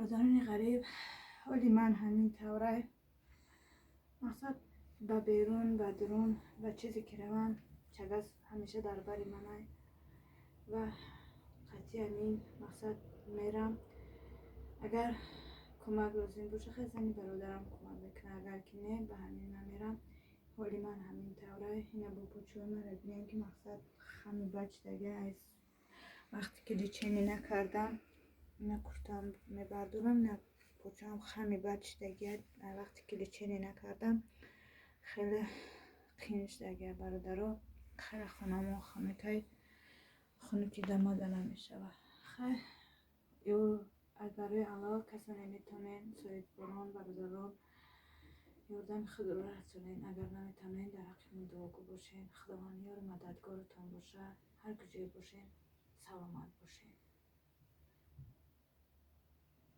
Бародарони ғариб, ҳоли ман ҳамин таврай. Мақсад, ба берун, ба дурун, ба чизе ки равам, чагас ҳамеша дар бари манай ва қатъи ҳамин мақсад мерам. Агар кӯмак лозим боша, хел зани бародарам кӯмак мекунад, агар ки не, ба ҳамин ман мерам. Ҳоли ман ҳамин таврай. Ина бо почои маро бинем, ки мақсад хами бад шудагиай аз вақте ки лечение накардам. Ина куртам мебардорам, ина почаам хами бад шудагиай вақте ки лечение накардам, хеле қиин шудагиай, бародаро. Хеле хонамо хунукай, хунуки дамада намешавад. Хай, ё аз барои Аллоҳ, касоне метавонен, соҳибкорон, бародарон, ёрдами худро расонед. Агар наметавонед, дар ҳаққи мо дуогӯ бошед. Худованд ёру мададгорутон бошад. Ҳар куҷое бошед, саломат бошед.